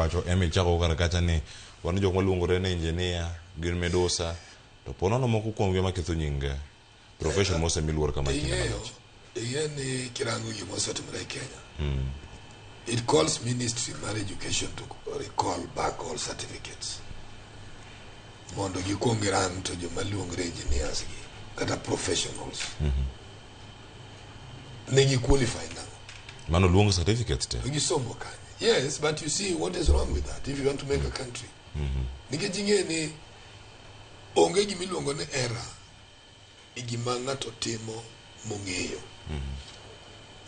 wacho emi chako kar kacha ni wan jok maluongore ni engineer gin midusa to po nono moko kuomgi ema ketho nying profession mosemi luor kama kinde Ing'eyo, malach. Ing'e ni kirango gima osetimore e Kenya, it calls Ministry mar Education to recall back all certificates mondo gikuong girang to joma luongre engineers gi kata professionals ne gi qualify nang'o. Mano luongo certificates te. Gisomo kanye? Yes, but you see what is wrong with that if you want to make a country, nikech ing'e ni onge gima iluongo ni error e gima ng'ato timo mong'eyo.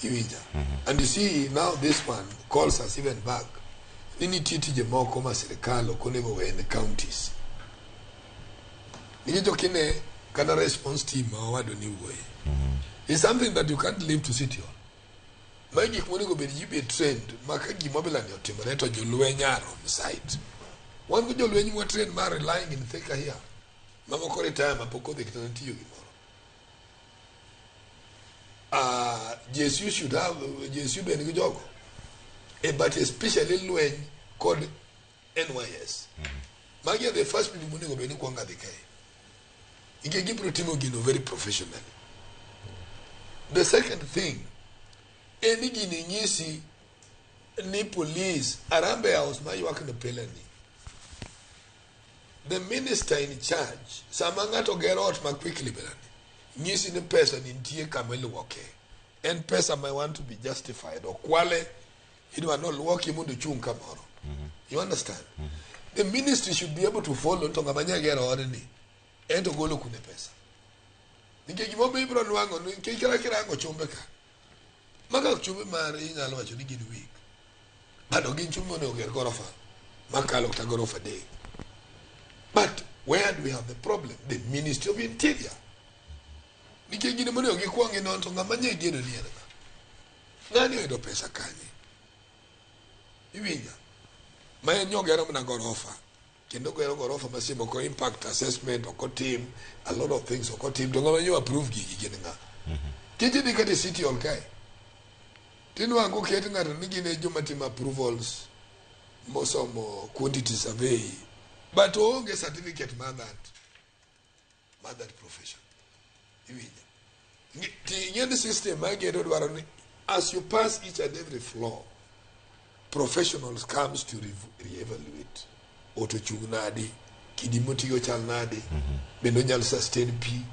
Iwinja? And you see, now this one calls us even back ni nitie tije moko ma sirikal ok onego we ne counties, nikech ok ine kata response team ma owadwa ni wuoye is something that you can't leave to city hall. Ma gik monego bed ji be trained ma ka gima bilani otimore to jolweny are on site. Wan go jolweny mwa train mar relying in Thika here, mamoko retire ma pok odhi kata tiyo gimoro. GSU should have GSU be nigi jogo, but especially lweny kod NYS. Magi are the first people monego bed ni kwongo dhi kae, nikech gibiro timo gino very professionally. The second thing en ni gini nyisi ni police Harambee House ma ywak ne pile ni the minister in charge, sama ng'ato gero ot ma quickly belani nyisi ni pesa ni nitie kama iluoke, en pesa ma want to be justified, okwale, idwa noluoki mondo ochung' kamoro. You understand? The ministry should be able to follow to ng'ama nya gero odni en to golo kune pesa, nikech gimomiyo ibiro nwang'o ni nikech kata kirango chumbe ka maka chumbe mar inyalo wacho ni gin weak, but ok gin chumbe monego ger gorofa makalo kata gorofa 3. But where do we have the problem? The Ministry of Interior, nikech gin monego gikwong ginon to ng'ama nye gedo ni en ng'a, ng'ani oyudo pesa kanye. Iwinja? Ma en nyogero mana gorofa kendo gero gorofa ma seche moko impact assessment ok otim, a lot of things ok otim, to ng'ama nyo approve gigi gin ng'a? Kech idhi kata e City Hall kae tinwang'o oket ng'ato ni gin e joma timo approvals mosomo quantity survey, but oonge certificate mar that profession. Iwinja? Ti ing'e ni system mar gedo dwaro ni as you pass each and every floor, professionals comes to re-evaluate ot ochung' nade, kidi motigo chal nade, bende onyalo sustain pi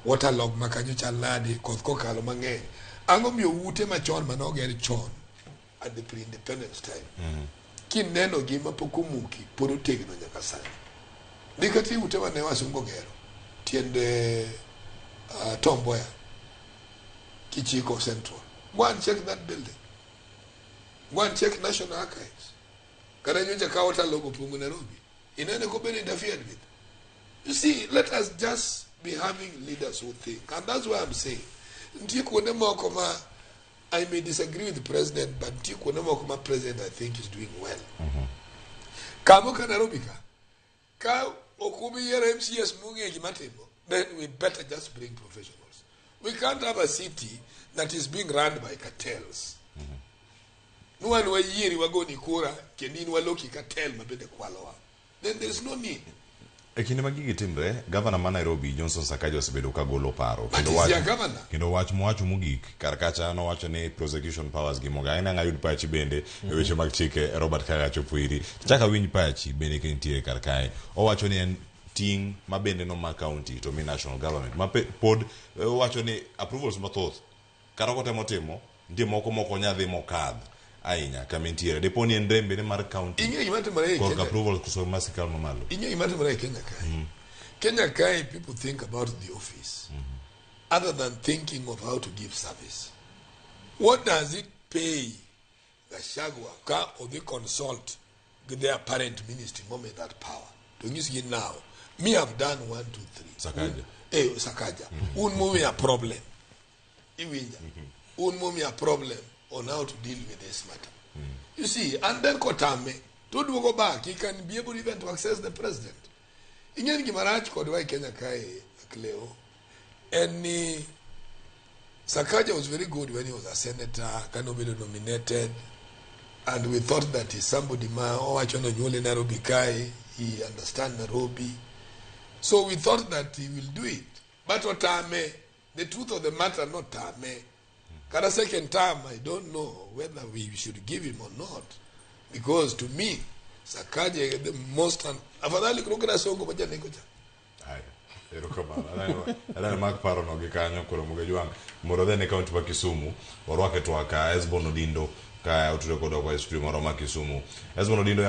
waterlog ma kanyo chal nade, koth kokalo mang'eny. Ang'o miyo ute machon manoger chon at the pre-independence time kineno gi mapok omuki pod otegno nyaka sani? Dhi kata ute mane wasungu ogero tiend Tom Mboya kichiko Central, go and check that building, go and check National Archives. Kata nyocha ka waterlog opong'o Nairobi, inene kobedo interfered with. You see, let us just be having leaders who think, and that's why I'm saying nitie kuonde moko ma I may disagree with the president, but nitie kuonde moko ma president, I think, is doing well. Kamo ka Nairobi ka ok ubi yiero MCAs mong'e gima timo, then we better just bring professionals. We can't have a city that is being run by cartels. Nwan wayieri wagoni kura kendo in waloki cartel ma bende kwalowa, then there is no need. E kinde ma gigi timre, gavana ma Nairobi Johnson Sakaja osebedo ka golo paro. But is he a governor? Kendo wach mowacho mogik kar kacha nowacho ni prosecution powers gi moga en ang' ayud pachi bende e weche mag chike. Robert kaka chopo iri chak awinj pachi bende ka intiere kar kae. Owacho ni en ting' ma bende noma county to mi national government ma pod owacho ni approvals mathoth kata kotemo timo nitie moko mok onya dhi mokadh ahinya kama entiere dipo ni en rem bende mar county Ing'e gima timore e korka Kenya? Approval koso ma sirkal mamalo. Ing'e gima timore e Kenya kae? Kenya kae, people think about the office other than thinking of how to give service. What does it pay Gachagua ka odhi consult with their parent ministry momi that power to nyisgi, "Now me have done one, two, three"? Sakaja. Sakaja, un momiya problem. Iwinja? Un momiya problem on how to deal with this matter. You see? And then kotame to duogo back, he can be able even to access the president. Ing'e ni gima rach kodwa e Kenya kae, Cleo, en ni Sakaja was very good when he was a senator, kane obedo nominated. And we thought that he's somebody ma owacho ni onyuole Nairobi kae, he understand Nairobi. So we thought that he will do it. But otame, the truth of the matter notame. Kata second term, I don't know whether we should give him or not. Because to me, Sakaja the most afadhali koro kata Sonko ma janeko cha. Haya, erokamano. Adani mak parono gi kanyo koro Muga Jwang' mondo odhi ne kaunti ma Kisumu orwake twak Esbon Odindo ka otudo kodwa kwa e studio marwa ma Kisumu. Esbon Odindo.